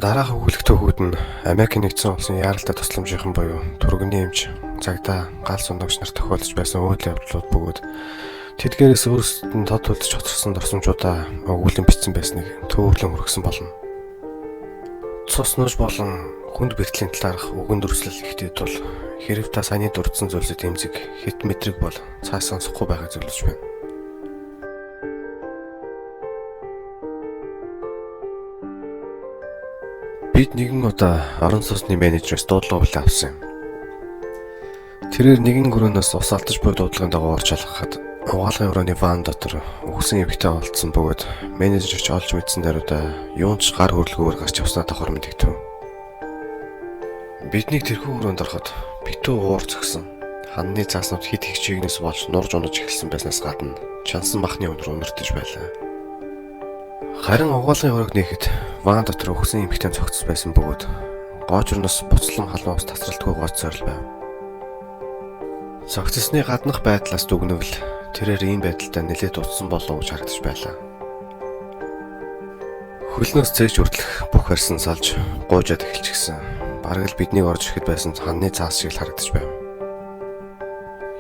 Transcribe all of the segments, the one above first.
Дараах өгүүлэх төвхүүд нь Америк нэгдсэн улсын яаралтай тусламжийнхан буюу түргэний эмч, цагдаа, гал сундагч нар тохиолдож байсан үйл явдлууд бөгөөд тэдгээрээс өөрсдөд нь тод үлдэж хоцорсон дурсамжуудаа өгүүлэн бичсэн байсныг төвөрлөн хүргэсэн болно. Цус нууж болон хүнд бэртлийн талаарх үгэн дүрслэл ихтэй тул хэрв та саяны дурдсан зүйлсэд эмзэг хэт мэдрэг бол цааш сонсохгүй байгааг зөвлөж байна. Бид нэгэн удаа орон сууцны менежерээс дуудлага хүлээн авсан юм. Тэрээр нэгэн өрөөнөөс ус алдаж буй дуудлагын дагуу орж алхахад угаалгын өрөөний ван дотор үхсэн эмэгтэй олдсон бөгөөд менежер ч олж мэдсэн даруйда юунд ч гар хөрлөгөөр гарч явснаа давхар мэдэгдэв. Биднийг тэрхүү өрөөнд ороход битүү уур зөксөн. Ханны цааснууд хит их чигнэс болж нурж унаж эхэлсэн байснаас гадна чансан махны өнөр үнэртэж байлаа. Харин угаалгын өрөөг нээхэд ван дотор үхсэн эмэгтэй цогцсон байсан бөгөөд гоожирноос буцлан халуун ус тасралтгүй гоц сорил байв. Цогцсны гаднах байдлаас дүгнэвэл тэрээр ийм байдалтай нэлээд утсан болов уу гэж харагдаж байлаа. Хөлнөөс цээж хүртэлх бүх арьсан салж гуйжаад эхэлчихсэн. Бараг л биднийг орж ирэхэд байсан ханны цаас шиг л харагдаж байв.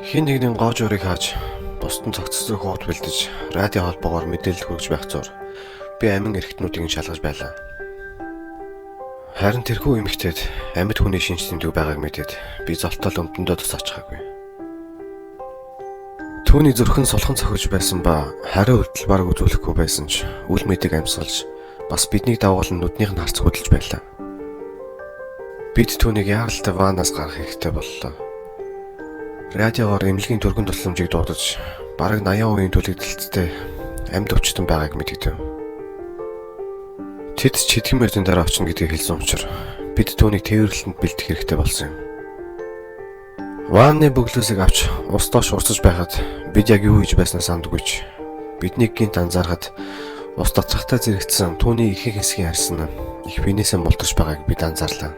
Хэн нэгний гоожуурыг хааж бусдын цогцсон хуут бэлдэж радио холбоогоор мэдээлэл хүргэж байх зур би амин эргэтнүүдийг нь шалгаж байлаа. Харин тэрхүү эмэгтэйд амьд хүний шинж тэмдэг байгааг мэдээд би золтол өмдөндөө тус очихаагүй. Түүний зүрхэн сулхан цохиж байсан ба хариу үйлдэл бараг үзүүлэхгүй байсан ч үл мэдэг амьсгалж бас биднийг дагуулan нүднийх нь харц хөдөлж байлаа. Бид түүнийг яаралтай ваннаас гаргах хэрэгтэй боллоо. Радиогоор эмнэлгийн түргэн тусламжийг дуудаж бараг 80% түлэгдэлттэй амьд өвчтөн байгааг мэдэгдэв. Тэд ч хэдхэн минутын дараа очино гэдгийг хэлсэн учраас бид түүнийг тээвэрлэлтэнд бэлдэх хэрэгтэй болсон юм. Ванны бөглөөсийг авч ус доош урсаж байхад бид яг юу хийж байснаа сандаггүй ч биднийг гинт анзаархад ус татрахтай зэрэгцсэн түүний ихэнх хэсгийн арьс нь их биенээсээ мултарч байгааг бид анзаарлаа.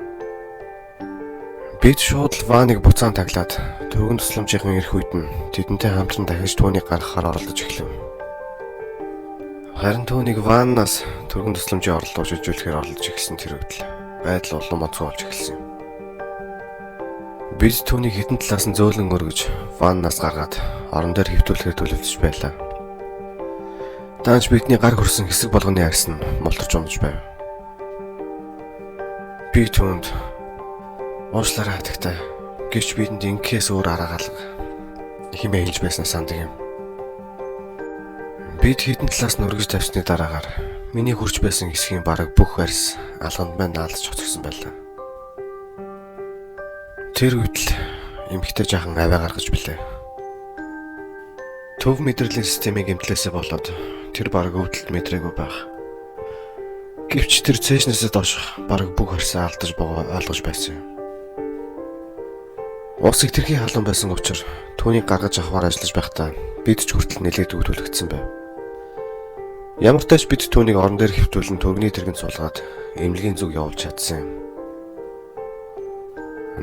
Бид шууд л ваныг буцаан таглаад түргэн тусламжийнхан ирэх үед нь тэдэнтэй хамтран дахиж түүнийг гаргахаар оролдож эхлэв. Харин түүнийг ваннаас түргэн тусламжийн оролдлого шилжүүлэхээр оролдож эхэлсэн тэр үед л байдал улам онцгой болж эхэлсэн юм. Бид түүнийг хэдэн талаас нь зөөлөн өргөж ваннаас гаргаад орон дээр хэвтүүлэхээр төлөвлөж байлаа. Даанч бидний гар хөрсөн хэсэг болгоны арьс нь мултарч унаж байв. Би түүнд уушлаарай хатагтай. Гэвч бидэнд ингэхээс өөр арга алга хэмээн хэлж байснаа санддаг юм. Бид хэдэн талаас нь өргөж тавьсны дараагаар миний хурж байсан хэсгийн бараг бүх арьс алганд маань наалдаж хоцорсон байлаа. Тэр үед л эмэгтэй жаахан авиа гаргаж билээ. Төв мэдрэлийн системийн гэмтлээсээ болоод тэр бараг өвдөлт мэдрээгүй байх. Гэвч тэр цээжнээсээ доош бараг бүх арьсаа алдаж байгаа ойлгож байсан юм. Ус хэтэрхий халуун байсан учраас түүнийг гаргаж авахар ажиллаж байхдаа бид ч хүртэл нэлээд өвдөлгдсөн байв. Ямар ч тач бид түүнийг орон дээр хэвтүүлэн түргэний тэргэнд суулгаад эмнэлгийн зүг явуулж чадсан юм.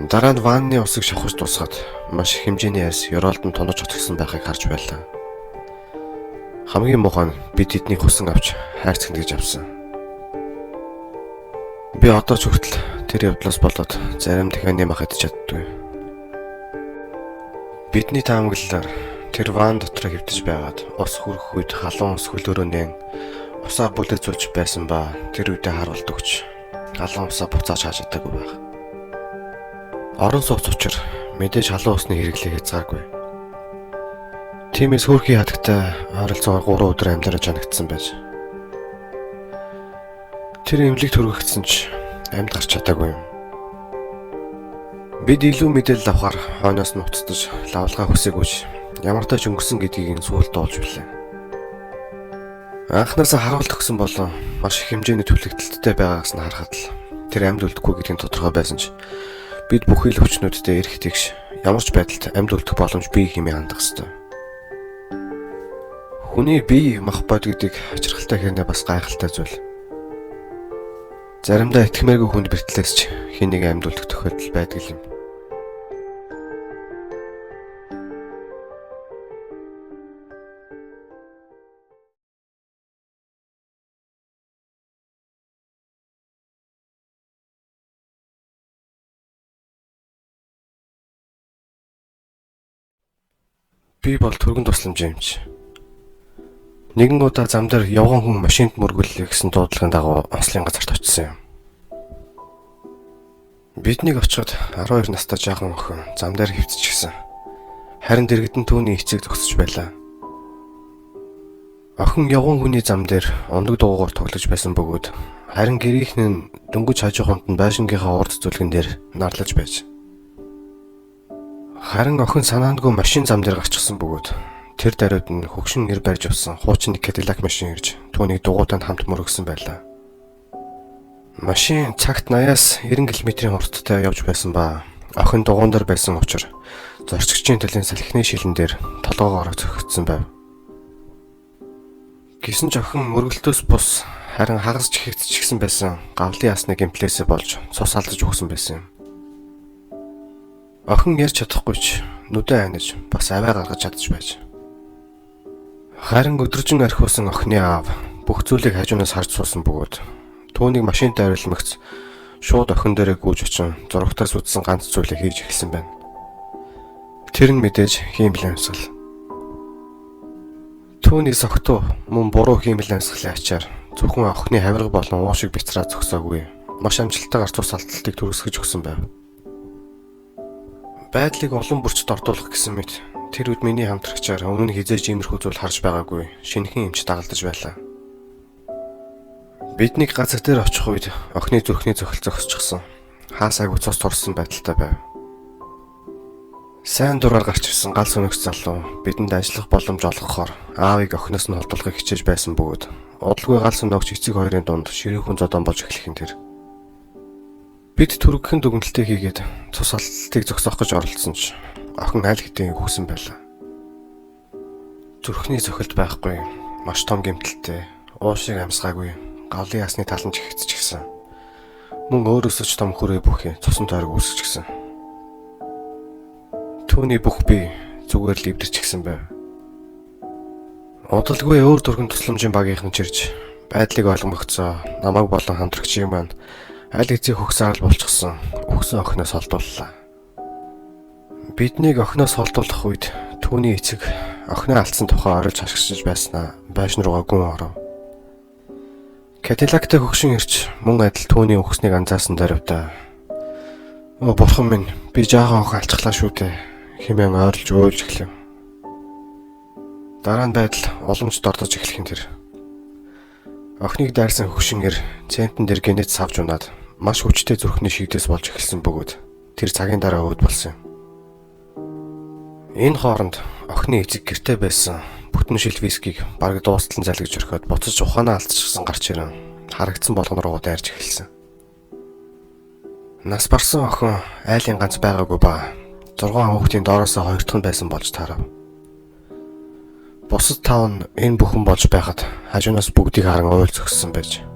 Дараа нь ванны усыг шавхаж дуусгаад маш их хэмжээний арьс ёроолд нь тунаж хоцорсон байхыг харж байлаа. Хамгийн муухай нь бид тэднийг хусан авч хайрцагт гэж авсан. Би одоо ч хүртэл тэр явдлаас болоод зарим дахианы мах идэж чаддгүй. Бидний таамаглалаар тэр ван дотор хэвтэж байгаад ус хүрэх үед халуун ус хөлөөрөө нээн усаа бүлэцүүлж байсан ба тэр үедээ харуулт өгч халуун усаа буцааж хааж чадаагүй байх. Орон сууц учир мэдээж халуун усны хэрэглээ хязгааргүй. Тиймээс хөөрхий хатагтай ойролцоогоор 3 өдөр амьдарч чанагдсан байж. Тэр эмнэлэгт хүргэгдсэн ч амьд гарч чадаагүй юм. Бид илүү мэдээлэл авахар хойноос нь уцтаж лавлгаа хүсээгүйч ямар тач өнгөрсөн гэдгийг нь сүүлд олж билээ. Анхнаасаа харуулт өгсөн болон маш их хэмжээний түлэгдэлттэй байгаагаас нь харахад л тэр амьд үлдэхгүй гэдгийг тодорхой байсан ч бид бүхий л өвчнүүдтэй эрх тэгш ямар ч байдалд амьд үлдэх боломж бий хэмээн хандах ёстой. Хүний бие мах бод гэдэг ачирхалтай хэрнээ бас гайхалтай зүйл. Заримдаа итгэмээргүй хүнд бэртлээс ч хэн нэгэн амьд үлдэх тохиолдол байдаг юм. Би бол түргэн тусламжийн эмч. Нэгэн удаа зам дээр явган хүн машинд мөргөллөө гэсэн дуудлагын дагуу онцлын газарт очсон юм. Биднийг очиход 12 настай жаахан охин зам дээр хөвцчихсэн. Харин дэргэдэн түүний эцэг зогсож байлаа. Охин явган хүний зам дээр ундаг дуугаар тоглож байсан бөгөөд харин гэрийнх нь дөнгөж хажууханд нь байшингийнхаа урд зүлгэн дээр нарлаж байж. Харин охин санаандгүй машин зам дээр гарчихсан бөгөөд тэр даруйд нь хөгшин нэр барьж авсан хуучин Cadillac машин ирж түүнийг дугуйтай хамт мөргөсөн байлаа. Машин цагт 80-аас 90 км-ийн хурдтай явж байсан ба охин дугуйн дээр байсан учраас зорчигчийн төлийн салхины шилэн дээр толгоогоор цохигдсон байв. Гэсэн ч охин мөргөлтөөс бус харин хагас чихэгдчихсэн байсан гавлын ясны гэмтлээсээ болж цус алдаж өгсөн байсан юм. Охин ярьж чадахгүй ч нүдээ аниж бас авиа гаргаж чадж байж. Харин өдөржин архиусан охины аав бүх зүйлийг хажуунаас харж суусан бөгөөд түүнийг машинтай арилмагц шууд охин дээрээ гүйж очин зурагтаас үзсэн ганц зүйлийг хийж эхэлсэн байна. Тэр нь мэдээж хиймэл амьсгал. Түүний согтуу мөн буруу хиймэл амьсгалын ачаар зөвхөн охины хавирга болон уу шиг бяцраа зогсоогүй. Маш амжилттайгаар цус алдалтыг төрөсгөж өгсөн байв. Байдлыг олон бүрчд ордуулах гэсэн мэт тэр үед миний хамтрагчаар өмнө нь хизээж иймэрхүү зүйл харж байгаагүй шинэхэн эмч дагалдаж байлаа. Биднийг газар дээр очих үед охины зүрхний цохил зогсчихсон. Хаасаагүй цус турсан байдалтай байв. Сайн дураар гарч ирсэн гал сөнөгч залуу бидэнд ажиллах боломж олгохоор аавыг охиноос нь холдуулахыг хичээж байсан бөгөөд удалгүй гал сөнөгч эцэг хоёрын дунд ширүүхэн зодон болж эхлэх нь тэр. Бид түргэхэн дүгнэлтээ хийгээд цус алдалтыг зогсоох гэж оролдсон ч охин аль хэдийн үхсэн байлаа. Зүрхний цохилт байхгүй, маш том гэмтэлтэй, уу шиг амьсгаагүй, гавлын ясны тал нь чихэгдчихсэн. Мөн өөрөөсөө ч том хүрээ бүхий цусан тойрог үүсчихсэн. Түүний бүх бие зүгээр л эвдэрчихсэн байв. Удалгүй өөр түргэн тусламжийн багийнхан чирж байдлыг ойлгомогцоо намайг болон хамтрагчийн маань аль хэзээ хөгс арал болчихсон өгсөн охиноос холдууллаа. Биднийг охиноос холдуулах үед түүний эцэг охиноо алдсан тухай орилж хашгирч байснаа байшин руугаа гүн оров. Кадиллактай хөгшин ирч мөн адил түүний үхснийг анзаарсан даруйда "Оо бурхан минь, би жаахан охин алчглаа шүү дээ" хэмээн ойрлж уйлж эхлэв. Дараа нь байдал уламж дордож эхлэх нь тэр. Охиныг дайрсан хөгшин эр цементэн дээр гинэт савж унаад маш хүчтэй зүрхний шигдээс болж эхэлсэн бөгөөд тэр цагийн дараа өвд болсон юм. Энэ хооронд охины эцэг гэрте байсан бүтэн шил вискиг бараг дуустал нь залгиж орхиод буцаж ухаанаа алдчихсан гарч ирэн харагдсан болгон руу дайрч эхэлсэн. Нас барсан охин айлын ганц байгаагүй ба 6 хүүхдийн доороосоо хоёр дахь нь байсан болж таарав. Бусад тав нь энэ бүхэн болж байхад хажуунаас бүгдийг харан уйл зогссон байж.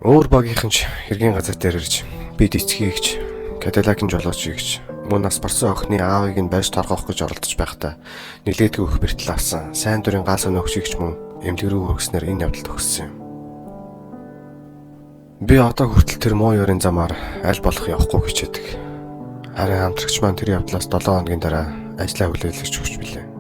Өөр багийнхан ч хэргийн газар дээр ирж бид эцгийгч, Кадиллакийн жолоочийг мөн нас барсан охины аавыг нь барьж торгоох гэж оролдож байхдаа нилээдгүй их бэртэл авсан сайн дурын гал өнөөгчийг ч мөн эмнэлэг рүү хүргэснээр энэ явдал төгссөн юм. Би одоо хүртэл тэр муу ёрын замаар аль болох явахгүй хичээдэг. Харин хамтрагч маань тэр явдлаас 7 хоногийн дараа ажлаа хүлээлгэж өгч билээ.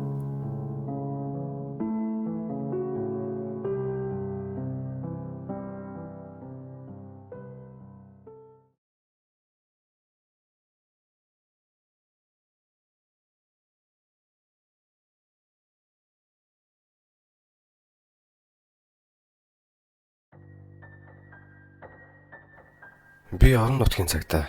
Би орон нутгийн цагтаа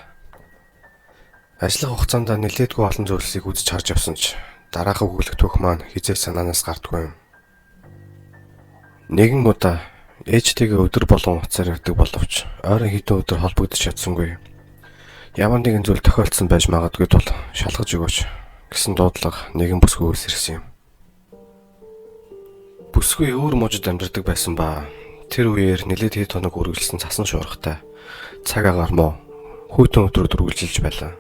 ажиллах хугацаанд нэлээдгүй олон зүйлсийг үзэж харж явсан ч дараах өгүүлэх түүх маань хизээ санаанаас гардаггүй юм. Нэгэн удаа ээжтэйгээ өдөр болгон утсаар ярьдаг боловч ойрын хэдэн өдөр холбогдож чадсангүй. Ямар нэгэн зүйл тохиолдсон байж магадгүй тул шалгаж өгөөч гэсэн дуудлага нэгэн бүсгүйгээс ирсэн юм. Бүсгүй өөр мужид амьдардаг байсан ба тэр үеэр нэлээд хэд хоног үргэлжилсэн цасан шуургатай цаг агаар муу хүйтэн өдрүүд үргэлжилж байлаа.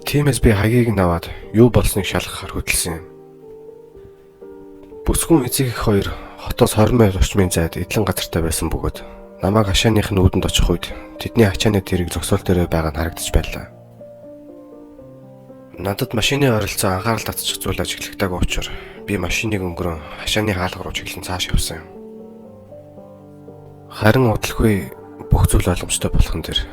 Тиймээс би хаягийг нь аваад юу болсныг шалгахаар хөдөлсөн юм. Бүсгүйн эцэг эх хоёр хотоос 20 майл орчмын зайд эдлэн газартай байсан бөгөөд намайг хашааных нь үүдэнд очих үед тэдний ачааны тэрэг зогсоол дээрээ байгаа нь харагдаж байлаа. Надад машины ойролцоо анхаарал татчих зүйл ажиглагдаагүй учраас би машиныг өнгөрөн хашааны хаалга руу чиглэн цааш явсан юм. Харин удалгүй бүх зүйл ойлгомжтой болох нь тэр.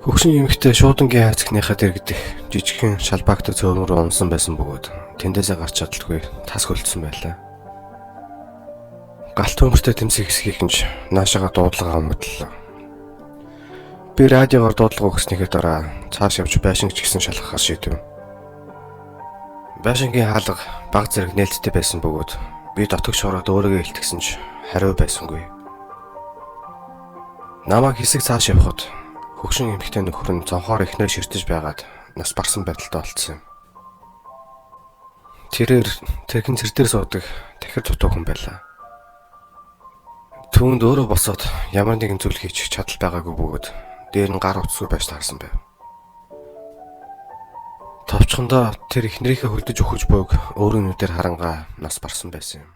Хөгшин эмэгтэй шуудангийн хайрцагныхаа дэргэдэх жижигхэн шалбаагтай цөөрөн рүү унсан байсан бөгөөд тэндээсээ гарч чадалгүй тас хөлдсөн байлаа. Галт төмөртэй тэмцэх хэсгийг нь ч наашаага дуудлага амгадлаа. Би радиогоор дуудлага өгснийхээ дараа цааш явж байшинг ч гэсэн шалгахаар шийдэв. Байшингийн хаалга баг зэрэг нээлттэй байсан бөгөөд би дотогш ороод өөрийгөө илтгэсэн ч хариу байсангүй. Намайг хэсэг цааш явхад хөгшин эмэгтэй нөхөр нь цонхоор эхнэр ширтэж байгаад нас барсан байдалтай олдсон юм. Тэрээр тэрхэн цэр дээр суудаг тахир дутуу хүн байлаа. Түүнд өөрөө босоод ямар нэгэн зүйл хийж чадал байгаагүй бөгөөд дээр нь гар утсгүй байж таарсан байв. Товчхондоо тэр эхнэрийнхээ хөлдөж өгөж буйг өөрийн нүдээр харангаа нас барсан байсан юм.